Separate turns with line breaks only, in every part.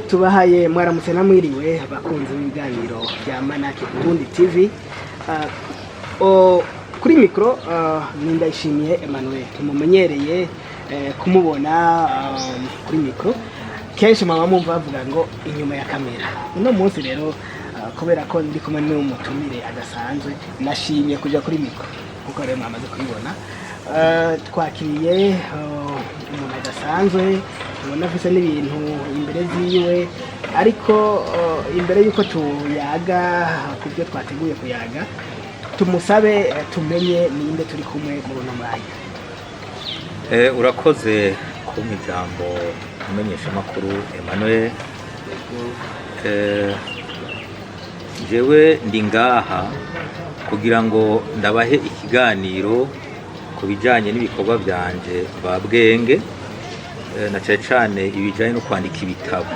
Tubahaye mwaramutse namwiriwe, abakunzi b'ibiganiro bya Manake Burundi TV. Kuri mikoro ni Ndayishimiye Emmanuel, tumumenyereye kumubona kuri mikoro kenshi, mwaba mwumva bavuga ngo inyuma ya kamera. Uno munsi rero, kubera ko ndi kumwe n'umutumire adasanzwe, nashimye kuja kuri mikoro kuko rero mwamaze kubibona. Twakiriye umuntu adasanzwe, tubona afise n'ibintu imbere ziwe, ariko imbere y'uko tuyaga ku byo twateguye kuyaga, tumusabe tumenye ninde turi kumwe muri uno mwanya.
Urakoze kumpa ijambo, umumenyeshamakuru Emmanuel. Jewe ndi ngaha kugira ngo ndabahe ikiganiro ku bijanye n'ibikorwa vyanje mvabwenge, na cane cane ibijanye no kwandika ibitabo.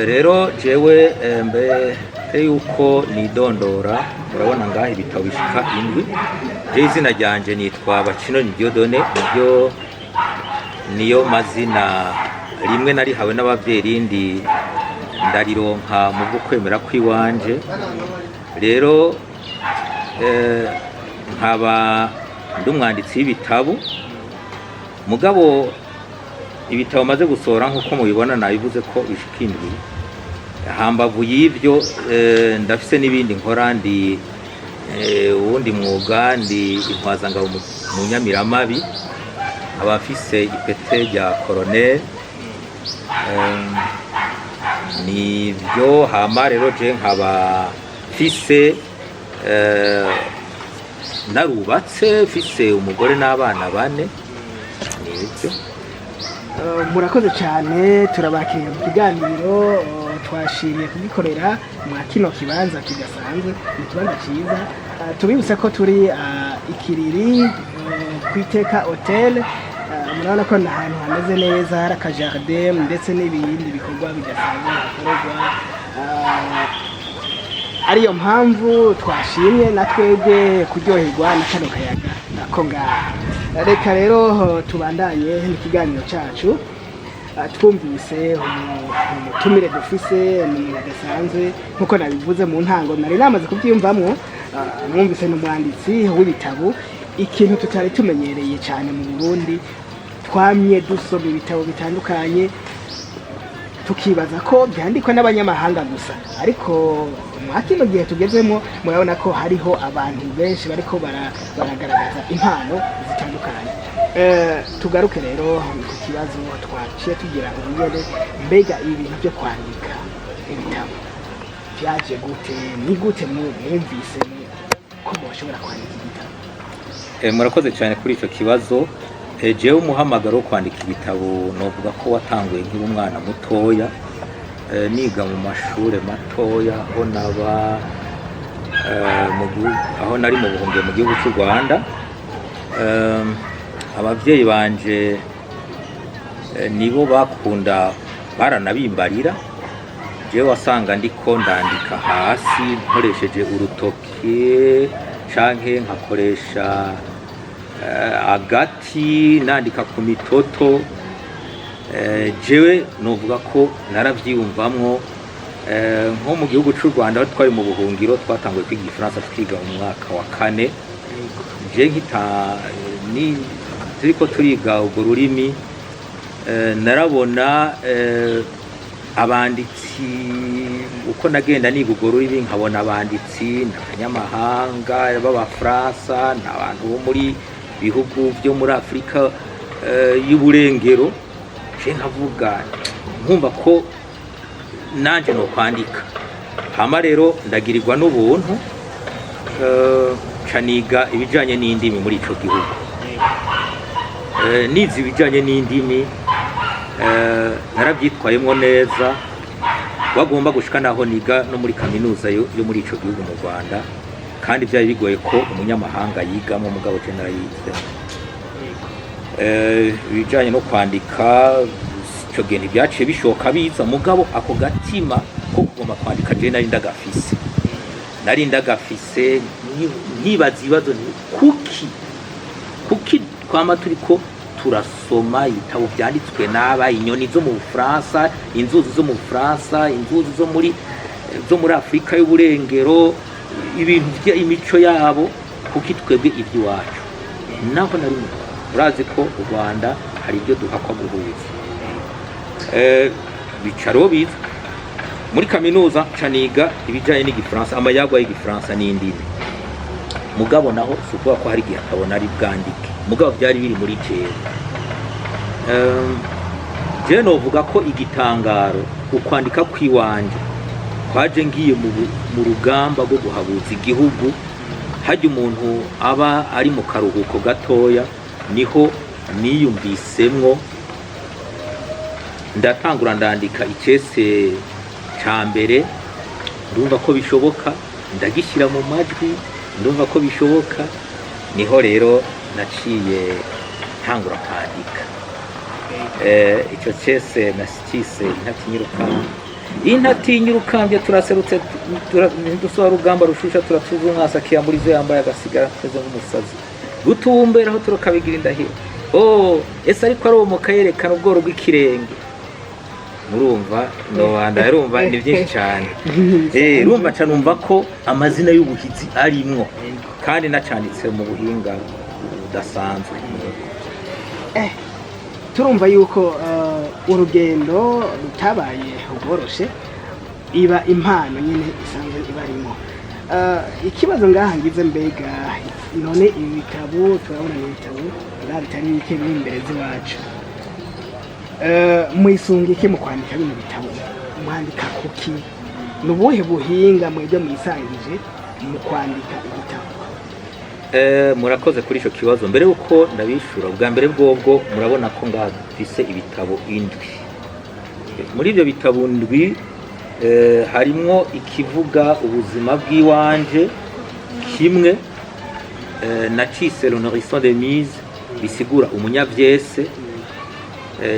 Rero jewe, mbere yuko nidondora, murabona ngaha ibitabo bishika indwi. Jewe izina ryanje nitwa Bacinoni Dieudonné, niryo niyo mazina rimwe narihawe n'abavyeyi, irindi ndarironka mu bwo kwemera kw'iwanje. Rero nkaba ndi umwanditsi w'ibitabo, mugabo ibitabo maze gusohora, nk'uko mubibona, nabivuze ko bishika indwi. Hambavu y'ivyo, ndafise n'ibindi nkora. Ndi uwundi mwuga, ndi intwazangabo mu Nyamiramabi, nkaba mfise ipete rya colonel. Nivyo. Hama rero je nkaba mfise, narubatse, mfise umugore n'abana bane. Nivyo.
Murakoze cyane, turabakiriye mu kiganiro. Twashimye kugikorera mwa kino kibanza kidasanzwe, ni ikibanza cyiza. Tubibutse ko turi ikiriri ku Iteka Hotel. Murabona ko ni ahantu hameze neza, hari akajardin ndetse n'ibindi bikorwa bidasanzwe hakorerwa. Ariyo mpamvu twashimye na twebwe kuryoherwa na kano kayaga ko ngaha. Reka rero tubandanye n'ikiganiro cyacu. Twumvise umutumire dufise ni umuntu adasanzwe, nk'uko nabivuze mu ntango, nari namaze kubyiyumvamwo. Mwumvise ni umwanditsi w'ibitabo, ikintu tutari tumenyereye cyane mu Burundi. Twamye dusoma ibitabo bitandukanye, tukibaza ko byandikwa n'abanyamahanga gusa, ariko mwa kino gihe tugezemo murabona ko hariho abantu benshi bariko baragaragaza impano zitandukanye. Tugaruke rero ku kibazo twaciye tugira ubugene: mbega ibi bintu byo kwandika ibitabo byaje gute? Ni gute mwumvise ko mushobora kwandika igitabo?
Murakoze cyane kuri icyo kibazo. Jewe umuhamagaro wo kwandika ibitabo novuga ko watanguye nkiri umwana mutoya, niga mu mashure matoya, aho naba aho nari mu buhungiro mu gihugu cy'u Rwanda. Abavyeyi banje nibo bakunda baranabimbarira. Jewe wasanga ndiko ndandika hasi nkoresheje urutoke canke nkakoresha agati, nandika ku mitoto. Jewe novuga ko naravyiyumvamwo. Nko mu gihugu c'u Rwanda, aho twari mu buhungiro, twatanguye kwiga igifaransa, twiga mu mwaka wa kane. Je nkita ni turiko turiga urwo rurimi, narabona abanditsi. Uko nagenda niga urwo rurimi, nkabona abanditsi ni abanyamahanga b'Abafaransa, ni abantu bo muri bihugu byo muri Afurika y'uburengero. Je nkavuga, nkumva ko nanje no kwandika. Hama rero ndagirirwa n'ubuntu, ca niga ibijanye n'indimi muri ico gihugu. Nize ibijanye n'indimi, naravyitwayemwo neza, wagomba gushika naho niga no muri kaminuza yo muri ico gihugu mu Rwanda, kandi vyari bigoye ko umunyamahanga yigamo, mugabo je narayize. Ibijanye no kwandika ico gihe ntibyaciye bishoka biza, mugabo ako gatima ko kugomba kwandika je nari ndagafise, nkibaza ibibazo nti kuki twama turiko Turasoma ibitabo vyanditswe n'aba, inyoni zo mu Bufaransa, inzuzi zo mu Bufaransa, inzuzi zo muri Afurika y'uburengero, ibintu imico yabo. Kuko twebwe iby'iwacu naho nari mu Rwanda, urazi ko u Rwanda hari ibyo duhakwa guhuza. Bicaro biza muri kaminuza, caniga ibijanye n'igifaransa, amayagwa y'igifaransa n'indimi. Mugabo naho si ukuvuga ko hari igihe akabona ari bwandike, mugabo byari biri muri jewe. Je novuga ko igitangaro ukwandika kw'iwanje kwaje ngiye mu rugamba rwo guhabuza igihugu. Hajya umuntu aba ari mu karuhuko gatoya, niho niyumvisemwo, ndatangura ndandika icese ca mbere. Ndumva ko bishoboka, ndagishyira mu majwi, ndumva ko bishoboka. Niho rero naciye ntangura kwandika. Ico cese nasicise "Intatinyiruka". Intatinyiruka turaserutse, ntidusaba rugamba rushusha, turatuza umwasa akiyambura izo yambaye, agasigara ameze nk'umusazi gutumbera aho turakabigira indahiro. Oh, ese ariko aromoka yerekana ubworo bw'ikirenge. Murumva nobanda, urumva ni byinshi cyane. Urumva nca numva ko amazina y'ubuhizi arimwo, kandi nacanditse mu buhinga budasanzwe.
Turumva yuko urugendo rutabaye rworoshe, iba impano nyine isanzwe ibarimo. Ikibazo ngaha ngize, mbega none ibi bitabo turabona ni ibitabo ngaha bitari bike biri imbere z'iwacu. Mwisunga iki mu kwandika bino bitabo? Mwandika kuki? Ni ubuhe buhinga mwebwe mwisangije mu kwandika igitabo?
Murakoze kuri ico kibazo. Mbere yuko ndabishura, bwa mbere bwobwo murabona ko ngaha dufise ibitabo indwi. Muri ibyo bitabo ndwi, harimwo ikivuga ubuzima bw'iwanje kimwe, nacise "Le Nourrisson de Mise", bisigura umunyavyese.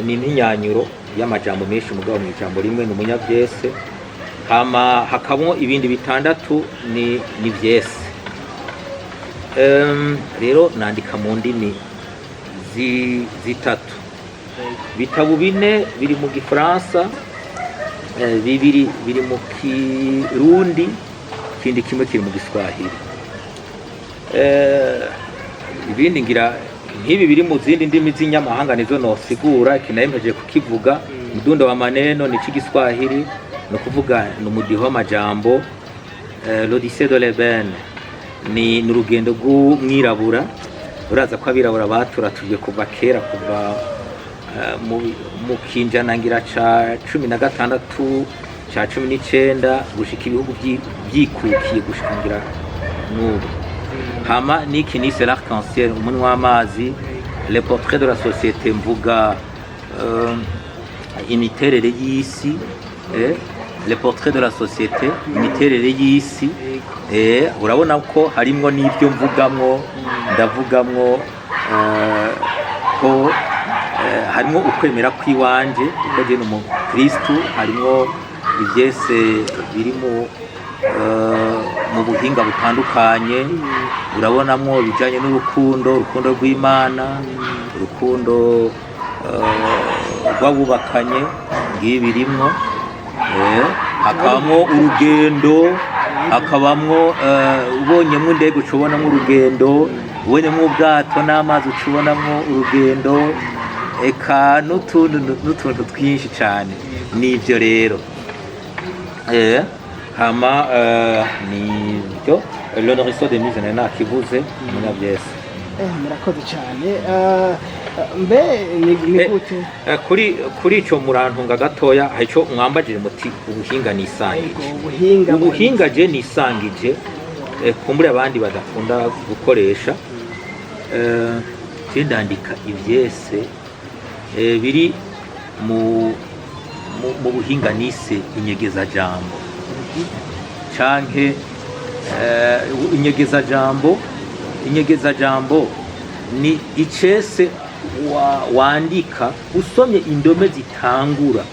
Ni impinyanyuro y'amajambo menshi, mugabo mu ijambo rimwe ni umunyavyese. Hama hakabamwo ibindi bitandatu ni vyese. Rero nandika mu ndimi zitatu. Bitabo bine biri mu gifaransa, bibiri biri mu kirundi, ikindi kimwe kiri mu giswahili. Ibindi ngira nk'ibi biri mu zindi ndimi z'inyamahanga nizo nosigura. Iki nayo mpejeje kukivuga, "Mdundo wa maneno", ni c'igiswahili, ni ukuvuga ni umudiho w'amajambo. "L'Odyssée de l'Ébène" ni urugendo rw'umwirabura. Uraza ko abirabura baturatujwe kuva kera, kuva mu kinjanangira ca 16, ca 19, gushika ibihugu vyikukiye, gushika ngira n'ubu. Hama niki nise "L'arc-en-ciel", umunwa w'amazi, "Le portrait de la société", mvuga imiterere y'isi. "Le portrait de la société", imiterere y'isi. Urabona ko harimwo n'ibyo mvugamwo, ndavugamwo ko harimwo ukwemera kw'iwanje, kuko je ni umukristu. Harimwo ivyese biri mu buhinga butandukanye. Urabonamwo ibijanye n'urukundo, urukundo rw'Imana, urukundo rw'abubakanye, ngibi birimwo. Hakabamwo urugendo, hakabamwo ubonyemwo indege uca ubonamwo urugendo, ubonyemwo ubwato n'amazi uca ubonamwo urugendo, eka n'utuntu n'utuntu twinshi cyane. Nibyo rero. Hama nibyo, "Le Nourrisson de Mise" nari nakivuze, umunyavyese.
Murakoze cyane. Mbe ni gute?
Kuri ico murantunga gatoya, hari ico mwambajije muti ubuhinga nisangije.
Ego, ubuhinga.
Ubuhinga je nisangije, kumbure abandi badakunda gukoresha, je ndandika ivyese biri mu buhinga nise inyegezajambo, canke inyegezajambo. Inyegezajambo ni icese wandika usomye indome zitangura,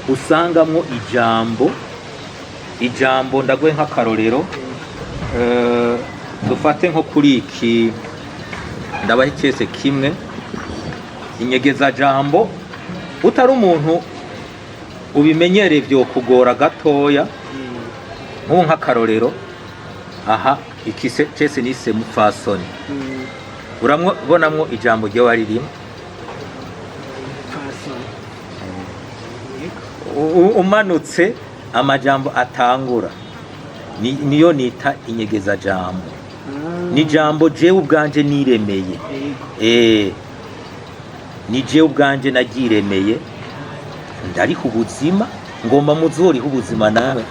usangamwo ijambo. Ijambo, ndaguhe nk'akarorero, dufate nko kuri iki, ndabaha icese kimwe. Inyegezajambo, utari umuntu ubimenyereye, vyokugora gatoya. Nk'ubu nk'akarorero aha, iki cese nise mupfasoni, urabonamwo ijambo ryo waririmo.
Fasoni. Yego.
Umanutse amajambo atangura niyo nita inyegezajambo. Ni ijambo jewe ubwanje niremeye. Ni jewe ubwanje naryiremeye, ndariha ubuzima, ngomba muzoriha ubuzima nawe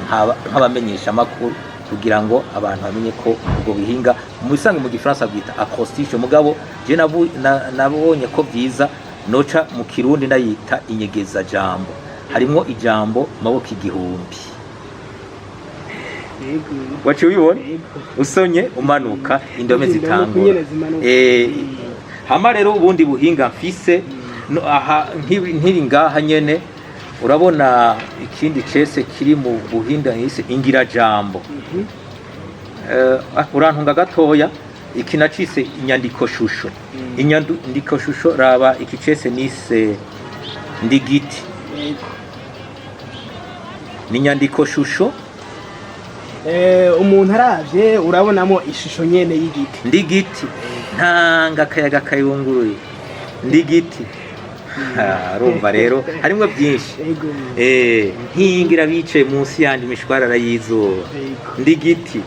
nk'abamenyesha amakuru, kugira ngo abantu bamenye ko ubwo buhinga mu bisanzwe mu gifaransa bwita acrostiche, mugabo je nabonye ko byiza noca mu Kirundi ndayita inyegeza jambo. Harimwo ijambo maboko igihumbi. Waciye ubibona?
Yego.
Usomye umanuka, indome
Indome
zitangura
nyene zimanuka.
Hama rero ubundi buhinga mfise no, aha nkiri ngaha nyene, urabona ikindi cese kiri mu buhinga nise ingirajambo. Urantunga gatoya, iki nacise inyandiko shusho. Inyandiko shusho, raba iki cese nise ndigiti. Ni inyandiko shusho.
Umuntu aravye urabonamo ishusho nyene y'igiti.
Ndigiti ntanga akayaga kayunguruye, ndigiti. Urumva rero harimwo byinshi. Nkingira bicaye munsi yanje imishwarara y'izuba. Ndigiti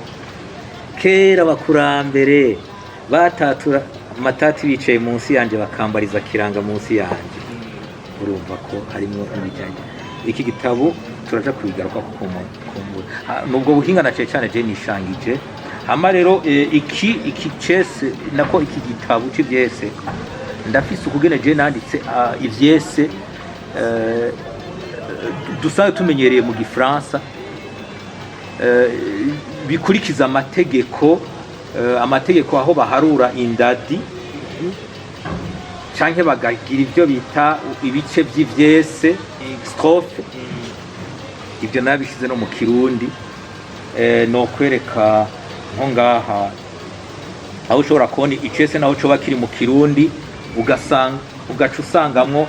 kera abakurambere batatura amatati bicaye munsi yanje, bakambariza kiranga munsi yanje. Urumva ko harimo ibijyanye iki gitabo, turaja kubigaruka kumbura. Nubwo buhinga na cane cane je nishangije. Hama rero iki cese nako iki gitabo c'ivyese, ndafise ukugene je nanditse ivyese dusanzwe tumenyereye mu gifaransa, bikurikiza amategeko aho baharura indadi canke bakagira ivyo bita ibice vy'ivyese, strophe. Ibyo nabishyize no mu Kirundi. No kwereka nko ngaha aho ushobora kubona icese naho coba kiri mu Kirundi, ugasanga ugaca usangamwo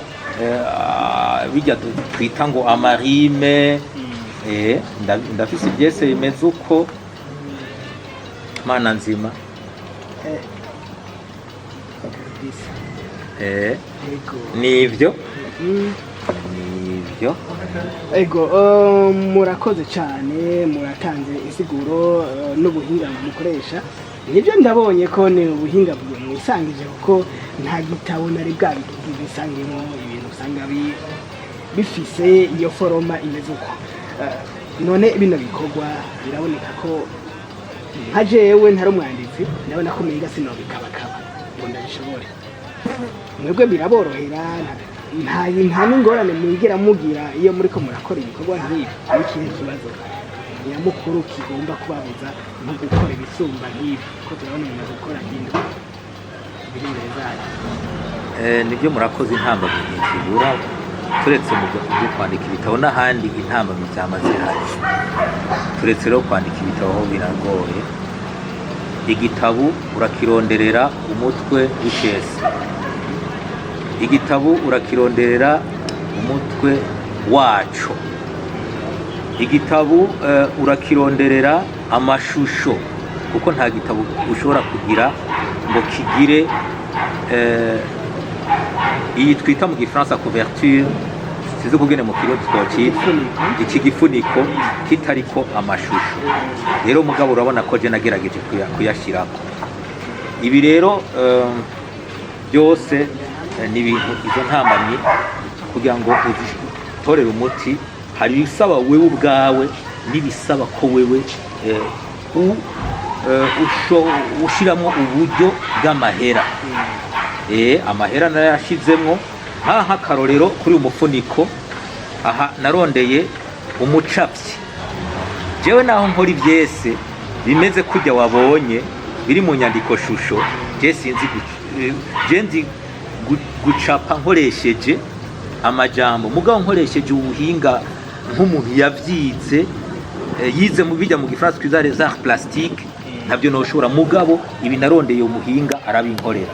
bijya twita ngo ama rimes. Ndafise ivyese bimeze uko, mana nzima.
Kabisa.
Nivyo. Nivyo.
Ego, murakoze cyane, muratanze insiguro n'ubuhinga mukoresha. Nibyo, ndabonye ko ni ubuhinga mwisangije, kuko nta gitabo nari bwabisangemo ibintu usanga bifise iyo forme imeze uko. None bino bikorwa biraboneka ko nka jewe ntari umwanditsi, ndabona ko umenga sinobikabakaba ngo ndabishobore. Mwebwe biraborohera, nta n'ingorane mwigera mugira iyo muriko murakora ibikorwa nk'ibi? N'ikihe kibazo nyamukuru kigomba kubabuza nko gukora ibisumba nk'ibi, ko turabona mumaze gukora nk'indwi biri imbere zanyu?
Nibyo, murakoze. Intambamyi ntizibura, turetse mu byo kwandika ibitabo n'ahandi intambamyi zama zihari. Turetse rero kwandika ibitabo, aho biragoye. Igitabo urakironderera umutwe w'icese, igitabo urakironderera umutwe waco, igitabo urakironderera amashusho, kuko nta gitabo ushobora kugira ngo kigire iyi twita mu gifaransa couverture, sizi kugene mu Kirundi twocita.
Igifuniko.
Iki gifuniko kitariko amashusho. Rero mugabo urabona ko je nagerageje kuyashirako. Ibi rero byose ni ibintu, izo ntambamyi kugira ngo uzitorere umuti, hari ibisaba wewe ubwawe n'ibisaba ko wewe ushiramwo uburyo bw'amahera. Amahera narayashizemwo. Nk'akarorero kuri uyu mufuniko aha, narondeye umucapyi. Jewe naho nkora ivyese bimeze kurya wabonye biri mu nyandiko shusho, je sinzi je nzi gucapa nkoresheje amajambo, mugabo nkoresheje ubuhinga nk'umuntu yavyize, yize mu bijya mu gifaransa twiza les arts plastiques, ntabyo noshobora. Mugabo ibi narondeye umuhinga arabinkorera.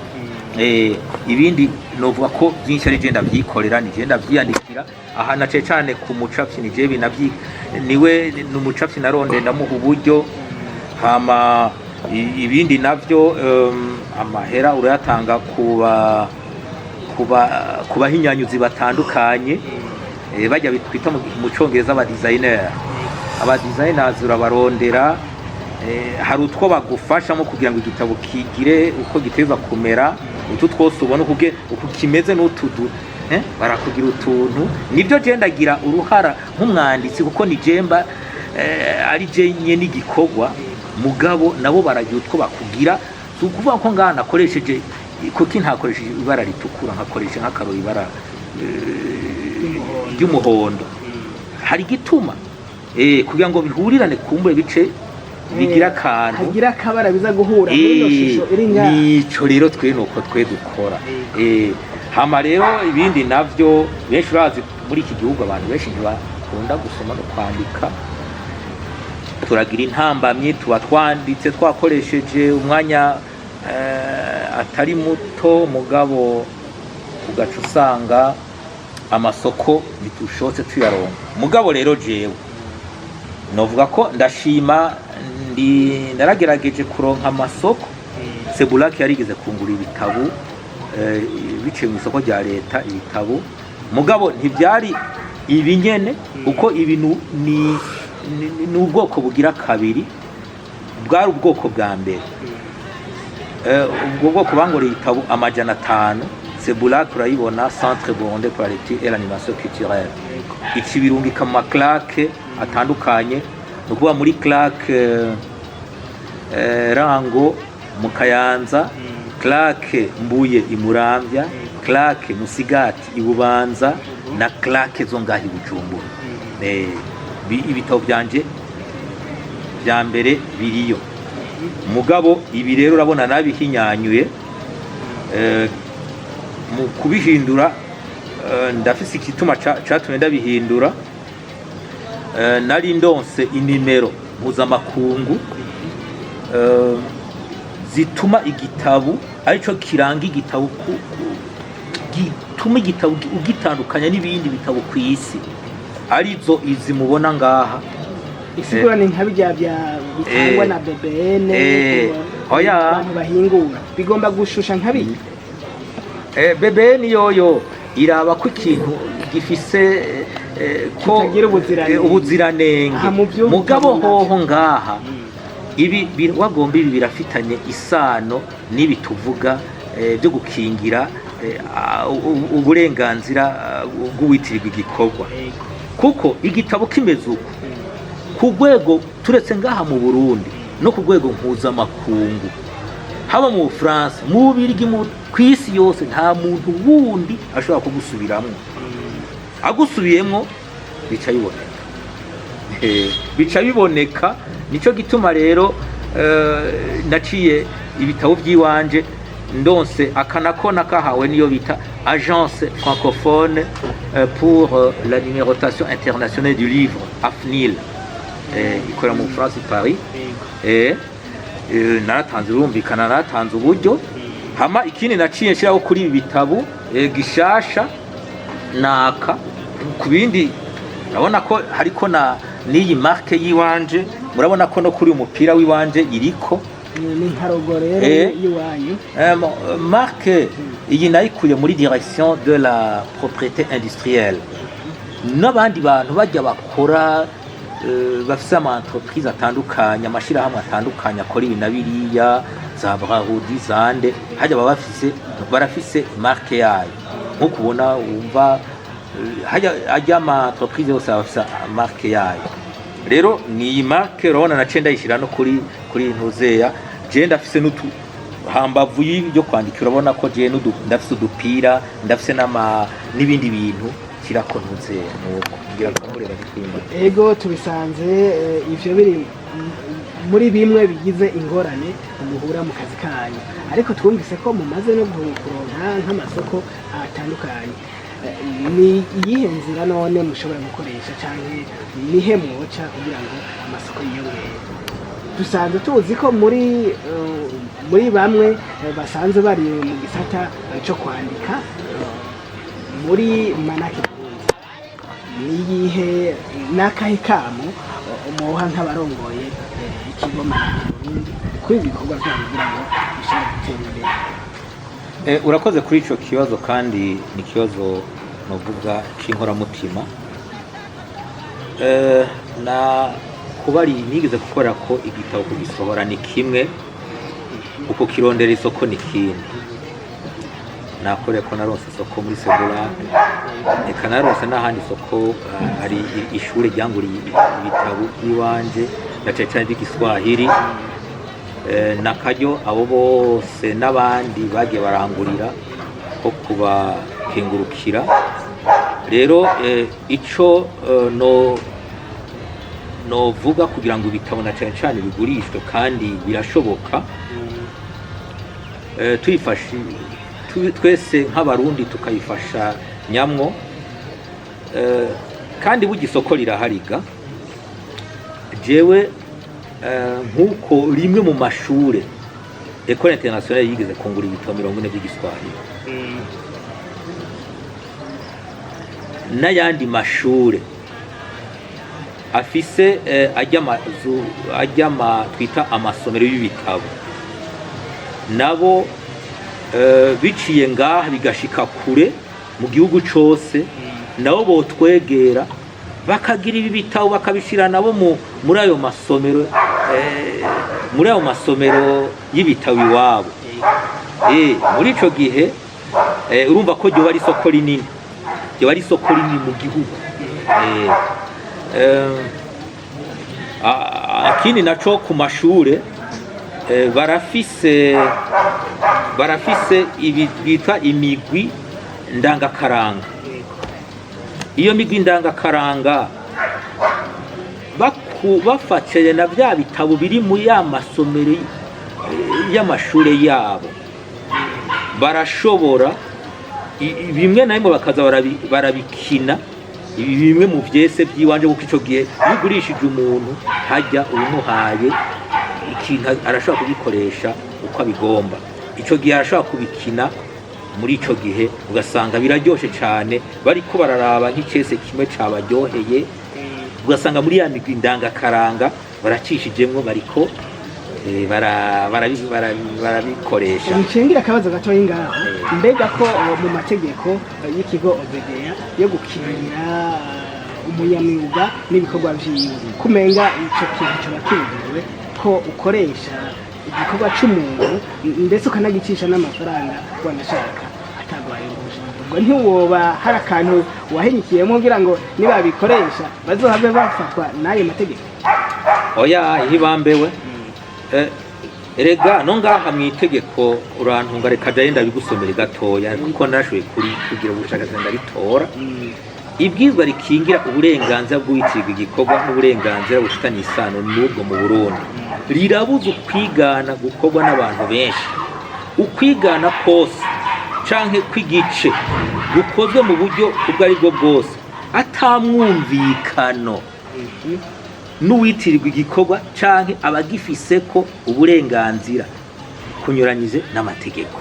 Ibindi novuga ko byinshi ari je ndavyikorera, ni je ndavyiyandikira. Aha na cane cane ku mucapyi, ni je binavyi, niwe ni umucapyi naronde, ndamuha uburyo. Hama ibindi navyo, amahera urayatanga kuba kubahinyanyuzi batandukanye, bajya twita mu Congereza aba designer. Aba designers urabarondera, hari utwo bagufashamo kugira ngo igitabo kigire uko giteza kumera. Utu twose ubona uko kimeze n'utudu, barakugira utuntu. Nibyo je ndagira uruhara nk'umwanditsi, kuko ni jemba ari je nyene igikorwa, mugabo nabo baragira utwo bakugira. Si ukuvuga ko ngaha nakoresheje, kuki ntakoresheje ibara ritukura, nkakoresha nk'akaro ibara ry'umuhondo? Hari igituma, kugira ngo bihurirane, kumbure bice bigira akantu.
Hagira akabara biza guhura muri ino shusho iri ngaha.
Nico rero twe nuko twe dukora. Hama rero ibindi navyo, benshi urazi muri iki gihugu abantu benshi ntibakunda gusoma no kwandika. Turagira intambamyi, tuba twanditse, twakoresheje umwanya atari muto, mugabo ugaca usanga amasoko ntitushotse tuyaronka. Mugabo rero jewe novuga ko ndashima, ndi naragerageje kuronka amasoko. Sebulaki yarigeze kungura ibitabo, biciye mu isoko rya leta ibitabo, mugabo ntibyari ibi nyene, kuko ibi ni ubwoko bugira kabiri, bwari ubwoko bwa mbere. Ubwo bwoko bangoreye ibitabo 500. Sebulaki urayibona, Centre Burundais pour la lecture et l'animation culturelle, ici birungika mu ma CLAC atandukanye, ni ukuvuga muri CLAC Rango mu Kayanza, CLAC Mbuye i Muramvya, CLAC Musigati i Bubanza na CLAC zo ngaho i Bujumbura. Ibitabo byanje vya mbere biriyo. Mugabo ibi rero urabona nabihinyanyuye. Mu kubihindura, ndafise igituma catumye ndabihindura. Nari ndonse inimero mpuzamakungu zituma igitabo, arico kiranga igitabo, gituma igitabo ugitandukanya n'ibindi bitabo ku isi, arizo izi mubona ngaha.
Isigura ni nka bijya bya bitangwa na BBN
oya.
Abantu bahingura bigomba gushusha nka bijya.
BBN yoyo iraba ko ikintu gifise ko
kitagira ubuziranenge.
Ubuziranenge.
Aha mu byo
Mugabo
bitabo
hoho ngaha ibi wagomba ibi birafitanye isano n'ibi tuvuga, byo gukingira uburenganzira bw'uwitirirwa igikorwa, kuko igitabo kimeze uko ku rwego, turetse ngaha mu Burundi, no ku rwego mpuzamakungu, haba mu Bufaransa, mu Bubirigi, ku isi yose, nta muntu wundi ashobora kugusubiramwo. Agusubiyemwo bica biboneka. Bica biboneka. Nico gituma rero naciye ibitabo by'iwanje ndonse akanako nakahawe niyo bita Agence francophone pour la numérotation internationale du livre, AFNIL, ikorera mu Bufaransa i Paris. Naratanze, urumvikana, naratanze uburyo. Hama ikindi naciye nshiraho kuri ibi bitabo, gishasha naka ku bindi, urabona ko hariko na n'iyi marque y'iwanje. Murabona ko no kuri uyu mupira w'iwanje iriko.
Ni nka logo rero y'iwanyu.
Bon, marque iyi nayikuye muri Direction de la propriété industrielle n'abandi bantu bajya bakora, bafise ama entreprise atandukanye, amashirahamwe atandukanye akora ibi na biriya, za Brarudi, zande, hajya baba bafise, barafise marque yayo. Nkuko ubona wumva, hajya ajya ama entreprise yose aba afise marque yayo. Rero ni iyi marque urabona naciye ndayishyira no kuri ntuzeya. Je ndafise n'utu hambavu y'ibyo kwandika, urabona ko je ndafise udupira, ndafise n'ama n'ibindi bintu kirako ntuzeya, nuko ngira kumureba bitwimba.
Ego, tubisanze ivyo biri muri bimwe bigize ingorane muhura mu kazi kanyu, ariko twumvise ko mumaze no kuronka nk'amasoko atandukanye. Ni iyihe nzira none mushobora gukoresha, canke nihe mwoca kugira ngo amasoko yiyongere? Dusanzwe tuzi ko muri bamwe basanzwe bari mu gisata cyo kwandika muri Manake Burundi, niyihe n'akahe kamo umuha nk'abarongoye ikigo Manake Burundi kuri ibi bikorwa byabo kugira ngo bishobore gutera imbere?
Urakoze kuri ico kibazo, kandi ni ikibazo novuga c'inkoramutima. Na kubari nigeze gukora ko igitabo, kugisohora ni kimwe, uko kirondera isoko ni kindi. Nakoreye ko naronse isoko muri Segura, eka naronse n'ahandi isoko. Hari ishure ryanguriye ibitabo by'iwanje, na cane cane by'igiswahili. Nakaryo abo bose n'abandi bagiye barangurira ko kubakengurukira. Rero ico novuga kugira ngo ibitabo na cane cane bigurishwe, kandi birashoboka, tuyifashe twese nk'abarundi tukayifasha nyamwo, kandi burya isoko rirahariga. Jewe nk'uko rimwe mu mashure Ecole Internationale yigeze kungura ibitabo 40 by'igiswahili, n'ayandi mashure afise ajya amazu ajya twita amasomero y'ibitabo, nabo biciye ngaha bigashika kure mu gihugu cose, nabo botwegera bakagira ibi bitabo bakabishira nabo muri ayo masomero, muri ayo masomero y'ibitabo iwabo. Muri ico gihe urumva ko ryoba ari isoko rinini, ryoba ari isoko rinini mu gihugu. Ikindi naco, ku mashure barafise ibi bita imigwi ndangakaranga. Iyo migwi ndangakaranga bafatanye na bya bitabo biri mu ya masomero y'amashure yabo, barashobora bimwe na bimwe bakaza barabikina ibi bimwe mu vyese by'iwanje, kuko ico gihe iyo ugurishije umuntu hajya ubimuhaye ikintu arashobora kugikoresha uko abigomba. Ico gihe arashobora kubikina muri ico gihe, ugasanga biraryoshe cane, bariko bararaba nk'icese kimwe cabaryoheye, ugasanga muri ya migwi ndangakaranga baracishijemwo, bariko barabikoresha.
Nshingira akabazo gatoyi ngaho. Mbega ko mu mategeko y'ikigo OBDA yo gukingira umunyamwuga n'ibikorwa vyiwe, kumenga ico kintu coba kibujijwe ko ukoresha igikorwa c'umuntu, ndetse ukanagicisha n'amafaranga wanashaka atagwaye uruhusha, ubwo ntiwoba hari akantu wahinyikiyemo kugira ngo nibabikoresha bazohave bafatwa n'ayo mategeko?
Oya, ihibambewe. Erega no ngaha mu itegeko, urantunga, reka jaye ndabigusomere gatoya, kuko narashoboye kuri kugira ubushakashatsi ndabitora. Ibwirizwa rikingira uburenganzira bw'uwitirirwa igikorwa n'uburenganzira bufitanye isano n'ubwo mu Burundi rirabuza ukwigana gukorwa n'abantu benshi. Ukwigana kose canke kw'igice gukozwe mu buryo ubwo ari bwo bwose atamwumvikano n'uwitirirwa igikorwa canke abagifiseko uburenganzira kunyuranyije n'amategeko,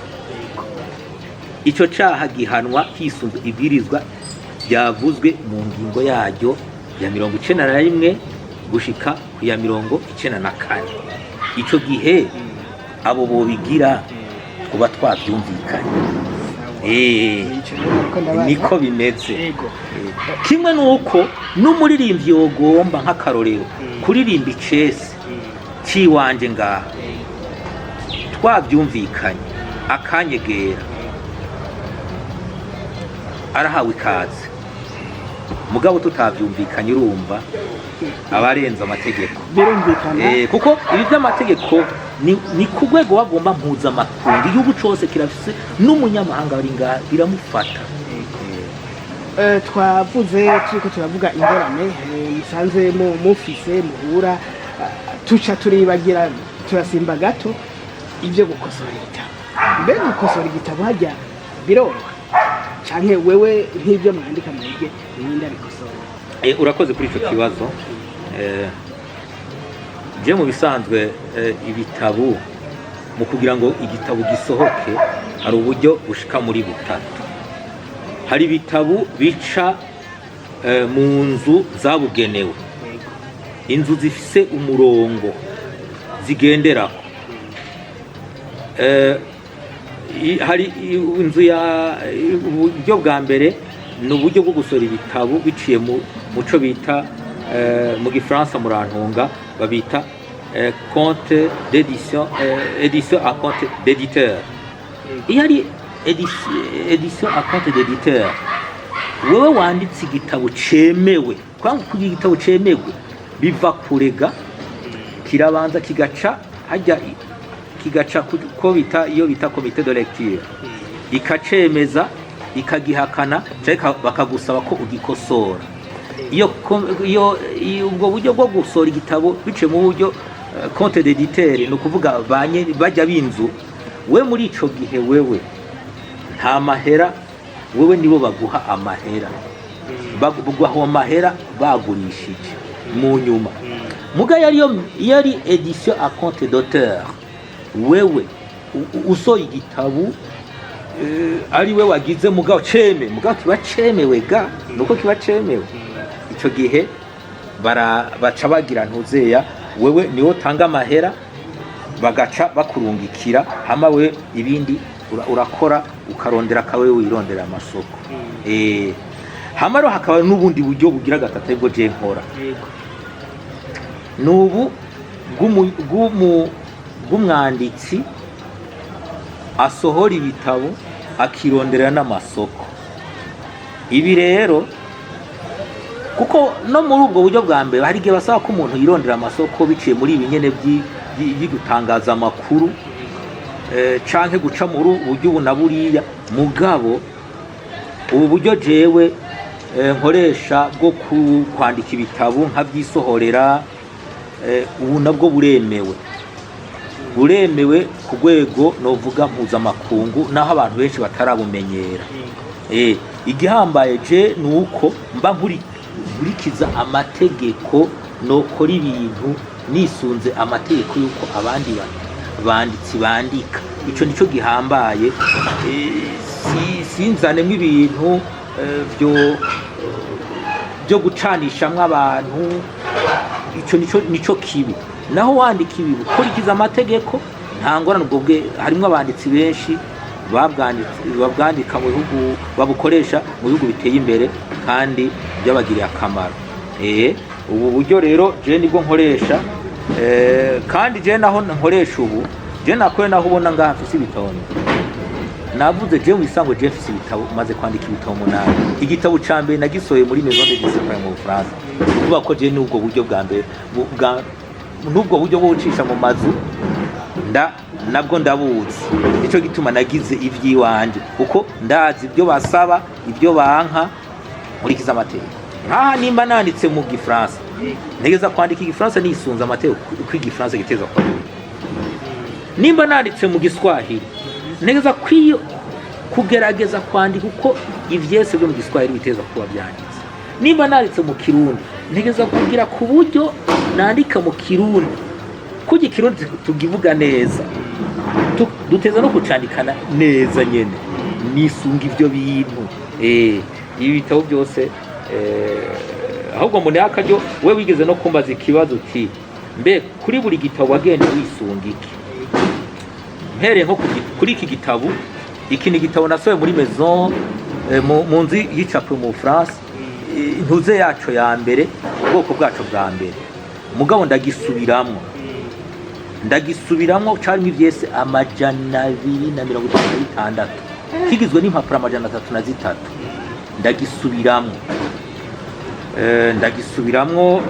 ico caha gihanwa hisunzwe ibwirizwa ryavuzwe mu ngingo yaryo ya 91 gushika ku ya 94. Ico gihe abo bobigira tuba twavyumvikanye. Niko bimeze. Kimwe nuko n'umuririmbyi yogomba, nk'akarorero, kuririmba icese ciwanje ngaha, twavyumvikanye akanyegera, arahawe ikaze. Mugabo tutavyumvikanye, urumva abarenze amategeko.
Birumvikana.
Kuko ibi by'amategeko ni ku rwego bagomba mpuzamakungu, igihugu cose kirafise, n'umunyamahanga ari ngaha biramufata.
Twavuze turiko turavuga ingorane musanze mufise muhura, tuca turibagira, turasimba gato ibyo gukosora igitabo. Mbega gukosora igitabo hajya biroroha, canke wewe nk'ibyo mwandika mwebwe ninde abikosora?
Urakoze kuri ico kibazo. Je mu bisanzwe, ibitabo, mu kugira ngo igitabo gisohoke, hari uburyo bushika muri butatu. Hari ibitabo bica mu nzu zabugenewe, inzu zifise umurongo zigenderako. Hari inzu ya uburyo bwa mbere ni uburyo bwo gusohora ibitabo biciye mu muco bita, mu gifaransa, murantunga, babita compte d'édition, édition à compte d'éditeur. Iyo ari édition à compte d'éditeur, wewe wanditse igitabo cemewe, kwanga kugira igitabo cemewe biva kurega, kirabanza kigaca hajya, kigaca ko bita, iyo bita comité de lecture, ikacemeza, ikagihakana, canke bakagusaba ko ugikosora. Iyo ubwo buryo bwo gusohora igitabo biciye mu buryo compte d'éditeur, ni ukuvuga bajya b'inzu, we muri ico gihe wewe nta mahera, wewe nibo baguha amahera, baguha amahera bagurishije mu nyuma. Muga yariyo, iyo ari édition à compte d'auteur, wewe usohoye igitabo, ari we wagize, mugabo ceme, mugabo kiba cemewe ga nuko kiba cemewe, ico gihe bara baca bagira ntuzeya, wewe niwo utanga amahera, bagaca bakurungikira, hama we ibindi urakora ukarondera akawe wirondera amasoko. Hama rero hakaba n'ubundi buryo bugira gatatu, aribwo je nkora. Nubu bw'umwanditsi asohora ibitabo akirondera n'amasoko. Ibi rero, kuko no muri ubwo buryo bwa mbere hari igihe basaba ko umuntu yirondera amasoko biciye muri ibi nyene gutangaza amakuru, canke guca muri ubu buryo ubu na buriya. Mugabo ubu buryo jewe nkoresha bwo kwandika ibitabo nkabyisohorera, ubu nabwo buremewe ku rwego novuga mpuzamakungu, naho abantu benshi batarabumenyera. Igihambaye je ni uko mba nkurikiza amategeko, nokora ibintu nisunze amategeko y'uko abandi banditsi bandika. Ico nico gihambaye. Sinzanemwo ibintu vyo gucanishamwo abantu. Ico nico kibi. Naho wandika ibintu ukurikiza amategeko, nta ngorane. Ubwo bwe harimwo abanditsi benshi babwandika mu bihugu, babukoresha mu bihugu biteye imbere kandi byabagiriye akamaro. Ubu buryo rero je nibwo nkoresha. Kandi je naho nkoresha ubu, je nakoye naho ubona ngaha mfise ibitabo, navuze je mu isango, je mfise ibitabo, maze kwandika ibitabo 8. Igitabo ca mbere nagisohoye muri Maison d'édition mu Bufaransa. Kuvuga ko je n'ubwo buryo bwa mbere n'ubwo buryo bwo gucisha mu mazu nda nabwo ndabuzi. Nico gituma nagize ivy'iwanje, kuko ndazi ibyo basaba, ibyo banka, nkurikiza amategeko. Nkaha nimba nanditse mu gifaransa, ntegeza kwandika igifaransa nisunze amategeko uko igifaransa giteza kuba. Nimba nanditse mu giswahili, ntegeza kwiyo kugerageza kwandika uko ivyese byo mu giswahili biteza kuba byanditse. Nimba nanditse mu kirundi, ntegeza kugira ku buryo nandika mu kirundi, kuko ikirundi tugivuga neza, duteza no kucandikana neza nyene, nisunga ivyo bintu. Ibi bitabo byose, ahubwo mbone akaryo, we wigeze no kumbaza ikibazo uti: "Mbe kuri buri gitabo wagenda wisunga iki?" Mpereye nko kuri iki gitabo, iki ni igitabo nasohoye muri maison, mu nzu y'icapiro mu Bufaransa, intuze yaco ya mbere, ubwoko bwaco bwa mbere. Mugabo ndagisubiramwo, carimo ivyese 256, kigizwe n'impapuro 303. Ndagisubiramwo,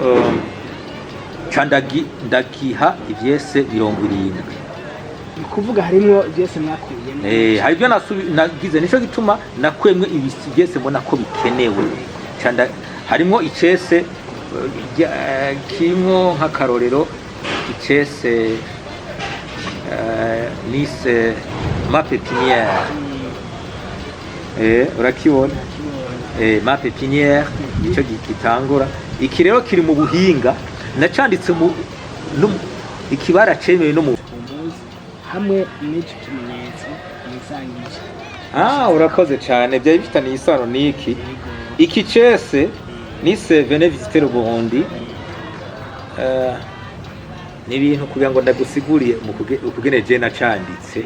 ca ndagiha ivyese 70.
Ni ukuvuga harimwo byose mwakuyemo?
Hari ibyo nagize, nico gituma nakwemwe ivyese mbona ko bikenewe. Ca harimwo icese, kirimwo nk'akarorero icese nise "Ma pépinière". Urakibona? "Ma pépinière" nico gitangura. Iki rero kiri mu buhinga, nacanditse mu Ikibara cemewe no mu
Mbuzi hamwe n'ico kimenyetso mwisangije.
Ah, urakoze cyane. Byari bifitaniye isano n'iki iki cese nise "Venez visiter le Burundi". Ni ibintu kugira ngo ndagusiguriye mu ukugene je nacanditse.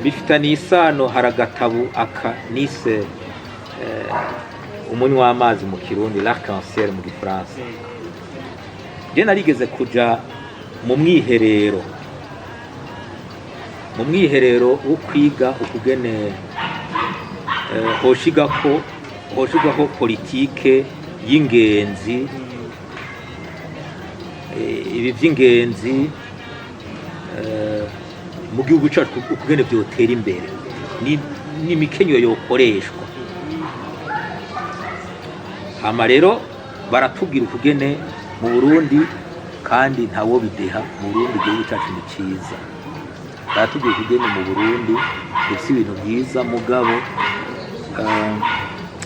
Bifitaniye isano. Hari agatabu aka nise "Umunywa w'amazi" mu Kirundi, "L'arc-en-ciel" mu Gifaransa. Je narigeze kuja mu mwiherero wo kwiga ukugene hoshigwaho politike y'ingenzi, ibi vy'ingenzi mu gihugu cacu, ukugene vyotera imbere n'imikenyero yokoreshwa. Hama rero baratubwira ukugene mu Burundi, kandi ntawo bideha, mu Burundi igihugu cacu ni ciza. Baratubwira ukugene mu Burundi dufise ibintu vyiza, mugabo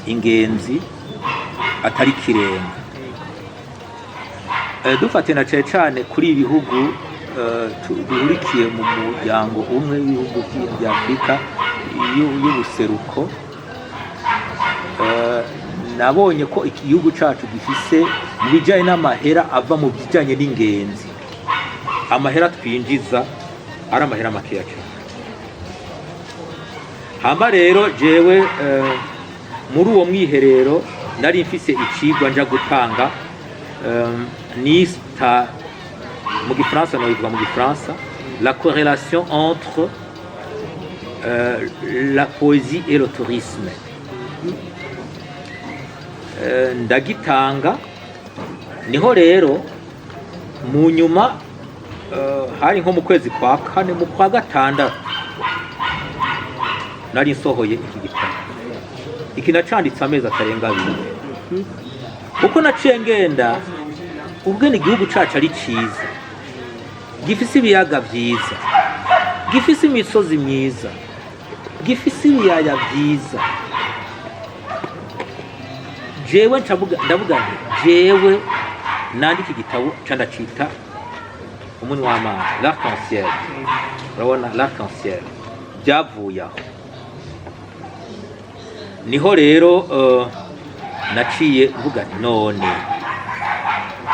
ingenzi atari kirenga. Dufatiye na cane cane kuri ibi bihugu bihurikiye mu muryango umwe w'ibihugu vya Afurika y'ubuseruko, nabonye ko iki gihugu cacu gifise mu bijanye n'amahera ava mu bijanye n'ingenzi, amahera twinjiza ari amahera makeya cane. Hamba rero jewe muri uwo mwiherero nari mfise icigwa nja gutanga, nista mu Gifaransa, nobivuga mu Gifaransa, "La corrélation entre la poésie et le tourisme". Ndagitanga. Niho rero mu nyuma, hari nko mu kwezi kwa kane, mu kwa gatandatu nari nsohoye iki gitabo. Iki nacanditse amezi atarenga 2, kuko naciye ngenda ubwene igihugu cacu ari ciza, gifise ibiyaga vyiza, gifise imisozi myiza, gifise ibiyaya vyiza. Jewe ndavuga nti jewe nandika igitabo ca ndacita "Umunywa w'amazi", "L'arc-en-ciel". Urabona l'arc-en-ciel byavuye aho. Niho rero naciye mvuga nti none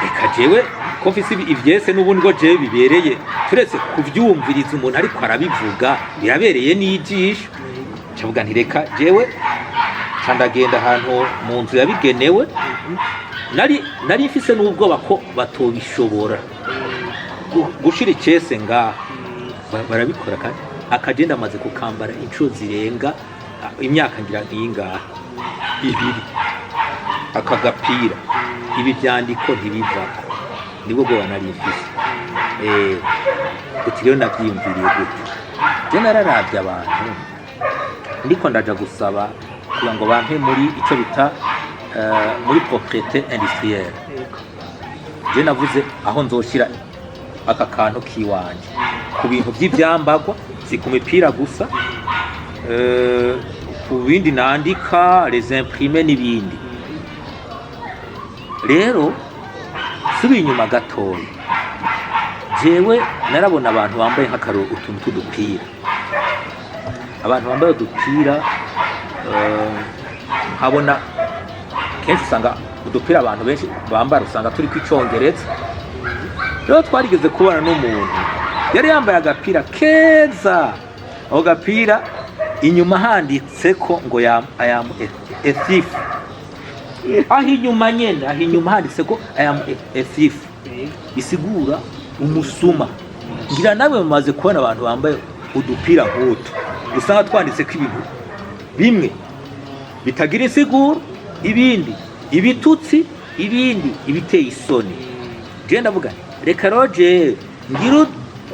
reka jewe ko mfise ivyese n'ubundi ngo jewe bibereye, turetse kuvyumviriza umuntu ariko arabivuga, birabereye n'ijisho. Ncavuga nti reka jewe ca ndagenda ahantu mu nzu yabigenewe. Nari mfise n'ubwoba ko batobishobora gushira icese ngaha. Barabikora kandi akagenda amaze kukambara inshuro zirenga imyaka ngira nk'ingaha 2. Aka gapira ibi byandiko ntibivako, nibwo bwoba nari mfise. Uti rero navyiyumviriye gute? Je nararavye abantu ndiko ndaja gusaba kugira ngo bampe muri ico bita muri propriété industrielle. Je navuze aho nzoshira aka kantu kiwanje ku bintu vy'ivyambagwa, si ku mipira gusa, ku bindi nandika, les imprimés n'ibindi. Rero subiye inyuma gatoya, jewe narabona abantu bambaye nk'akaro utuntu tw'udupira, abantu bambaye udupira, nkabona kenshi usanga udupira abantu benshi bambara usanga turiko Icongereza. Rero twarigeze kubana n'umuntu yari yambaye agapira keza, ako gapira inyuma handitseko ngo "I am a thief". Aho inyuma nyene, aho inyuma handitse ko "I am a thief", bisigura umusuma. Ngira nawe mumaze kubona abantu bambaye udupira nk'utu, usanga twanditseko ibintu bimwe bitagira insiguro, ibindi ibitutsi, ibindi ibiteye isoni. Je ndavuga nti reka rero jewe ngira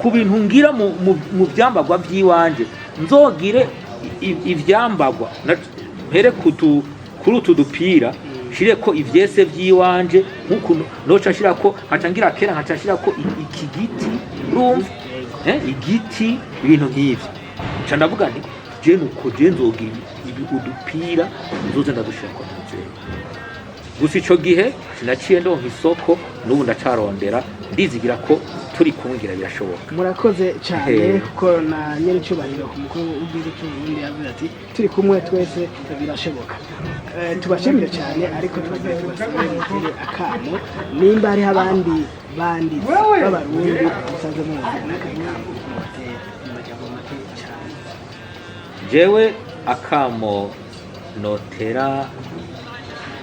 ku bintu ngira mu vyambagwa vy'iwanje, nzogire ivyambagwa mpere kuri utu dupira nshireko ivyese vy'iwanje, nk'ukuntu noca nshirako, nkaca ngira kera nkaca nshirako iki giti, urumva, igiti, ibintu nk'ivyo. Nca ndavuga nti je nuko je nzogira ibi udupira nzoze ndadushirako ntuzewe. Gusa ico gihe sinaciye ndonka isoko, n'ubu ndacarondera, ndizigira ko turi kumwe birashoboka.
Murakoze cyane. Kuko na nyir'icyubahiro umukuru w'igihugu cy'u Burundi yavuze ati turi kumwe twese birashoboka. Tubashimire cyane, ariko tubagiye tubasabe mutere akamo nimba hariho abandi banditsi b'Abarundi musanzwe muzi, n'akahe kamo mubatera mu majambo make cyane?
Jewe akamo notera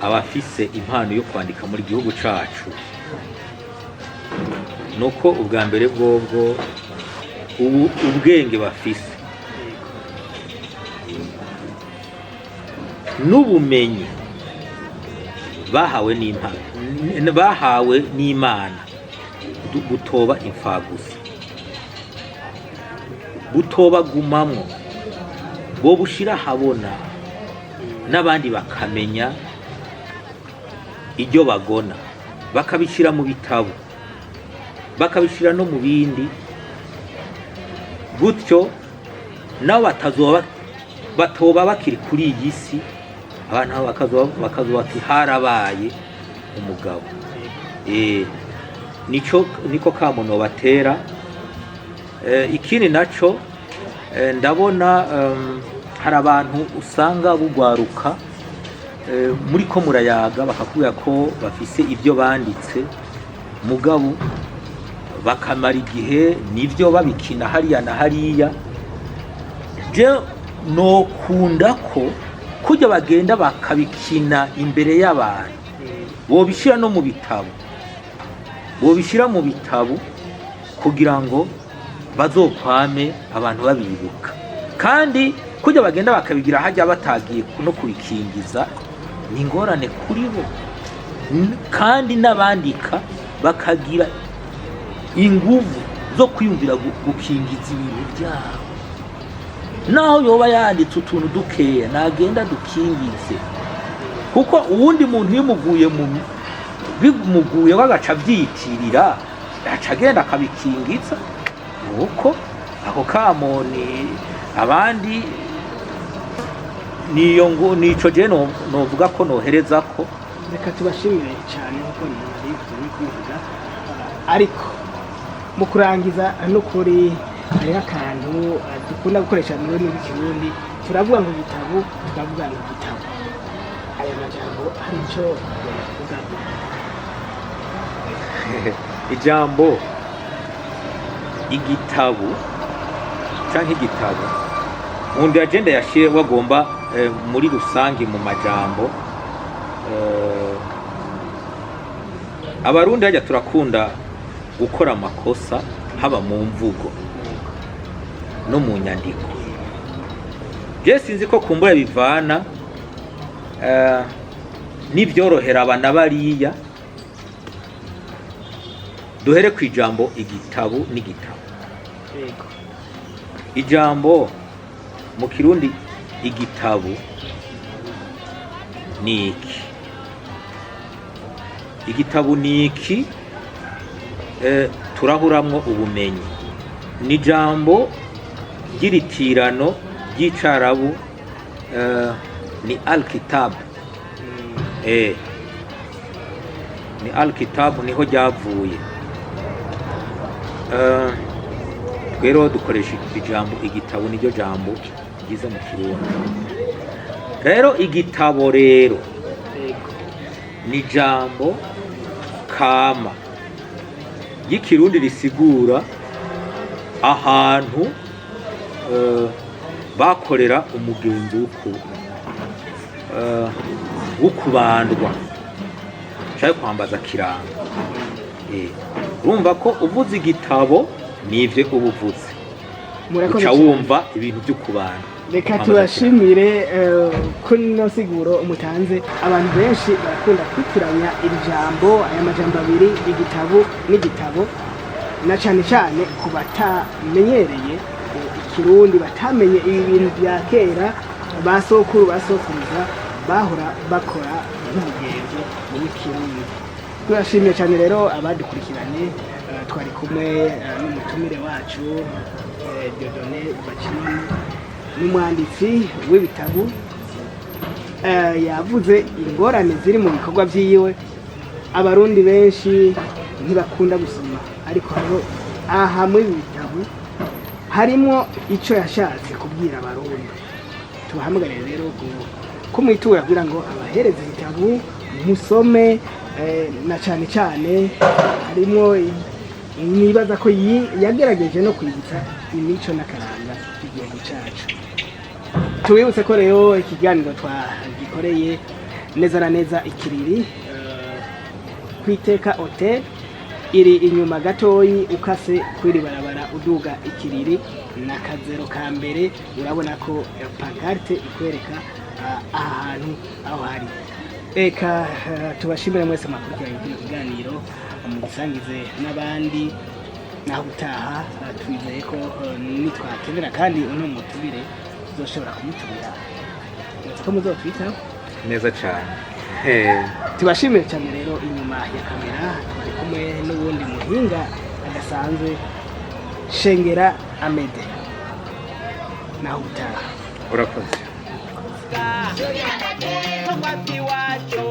abafise impano yo kwandika muri gihugu cacu nuko ubwa mbere bwobwo ubu ubwenge bafise n'ubumenyi bahawe bahawe n'Imana butoba imfagusa, butoba gumamwo, bo bushira habona n'abandi bakamenya ibyo bagona, bakabishyira mu bitabo, bakabishyira no mu bindi, gutyo nabo batazoba batoba bakiri kuri iyi si, abantu bakazoba bati harabaye umugabo. Nico niko kamono batera. Ikindi naco, ndabona hari abantu usanga bugwaruka, muri ko murayaga bakakubwira ko bafise ibyo banditse, mugabo bakamara igihe nivyo babikina hariya na hariya. Je nokunda ko kujya bagenda bakabikina imbere y'abantu, bobishyira no mu bitabo, bobishyira mu bitabo kugira ngo bazokwame abantu babibuka. Kandi kujya bagenda bakabigira hajya batagiye no kubikingiza ni ingorane kuri bo. Kandi n'abandika bakagira inguvu zo kwiyumvira gukingiza ibintu byabo, naho yoba yanditse utuntu dukeya nagenda dukingize, kuko uwundi muntu bimuguye mu bimuguye bagaca abyitirira, aca agenda akabikingiza. Nuko ako kamoni abandi niyo ngo nico je novuga ko nohereza ko.
Reka tubashimire cyane kuko nari no kubivuga. Ariko mu kurangiza, n'ukuri hariho akantu dukunda gukoresha mu rurimi rw'Ikirundi, turavuga ngo igitabo, tukavuga ngo igitabo. Aya majambo hari icyo yavuga?
Ijambo igitabo canke igitabo undi agenda yashire wagomba, muri rusange mu majambo, Abarundi hajya turakunda gukora amakosa haba mu mvugo no mu nyandiko. Je sinzi ko kumbura bivana n'ivyorohera aba na bariya. Duhere ku ijambo igitabo n'igitabo. Ijambo mu Kirundi igitabo ni iki? Igitabo ni iki? Turahuramwo ubumenyi, ni ijambo ry'iritirano ry'Icarabu, ni alkitab. Ni alkitab, niho ryavuye. Rero dukoresha ijambo igitabo, niryo jambo ryiza mu Kirundi. Rero igitabo rero ni ijambo kama ry'Ikirundi risigura ahantu bakorera umugenzo wo kubandwa canke kwambaza kiranga. Urumva ko uvuze igitabo nivyo uba uvuze.
Murakoze
uca
cyane.
Wumva ibintu vyo kubandwa,
Reka
kwambaza kiranga.
tubashimire kuri ino siguro mutanze. Abantu benshi barakunda kwitiranya iri jambo, aya majambo abiri, igitabo n'igitabo, na cyane cyane ku batamenyereye Ikirundi, batamenye ibi bintu bya kera ba sokuru ba sokuruza bahora bakora nk'umugenzo w'Ikirundi. Turashimiye cyane rero abadukurikiranye. Twari kumwe n'umutumire wacu, Dieudonné Bacinoni, n'umwanditsi w'ibitabo. Yavuze ingorane ziri mu bikorwa vyiwe. Abarundi benshi ntibakunda gusoma, ariko hariho aha muri ibi bitabo harimo icyo yashatse kubwira Abarundi. Tubahamagarire rero kumwitura kugira ngo abahereze ibitabo musome, na cyane cyane harimo nibaza ko yagerageje no kwibutsa imico n'akaranga by'igihugu cyacu. Tubibutse ko rero ikiganiro twagikoreye neza na neza ikiriri, kwiteka Hotel iri inyuma gatoyi ukase kwiri barabara uduga Ikiriri na kazero ka mbere. Urabona ko pancarte ikwereka aha hantu aho hari. Reka tubashimire mwese mwakurikiranye kino kiganiro, mugisangize n'abandi. Naho gutaha, twizeye ko nitwakenera kandi uno mutubire tuzoshobora kumutumira. Nibaza ko muzotwitaho.
Neza cyane.
Tubashimire cyane rero. Inyuma ya kamera twari kumwe n'uwundi muhinga adasanzwe, Shengera Amede. Naho gutaha.
Urakoze.
Iwacu.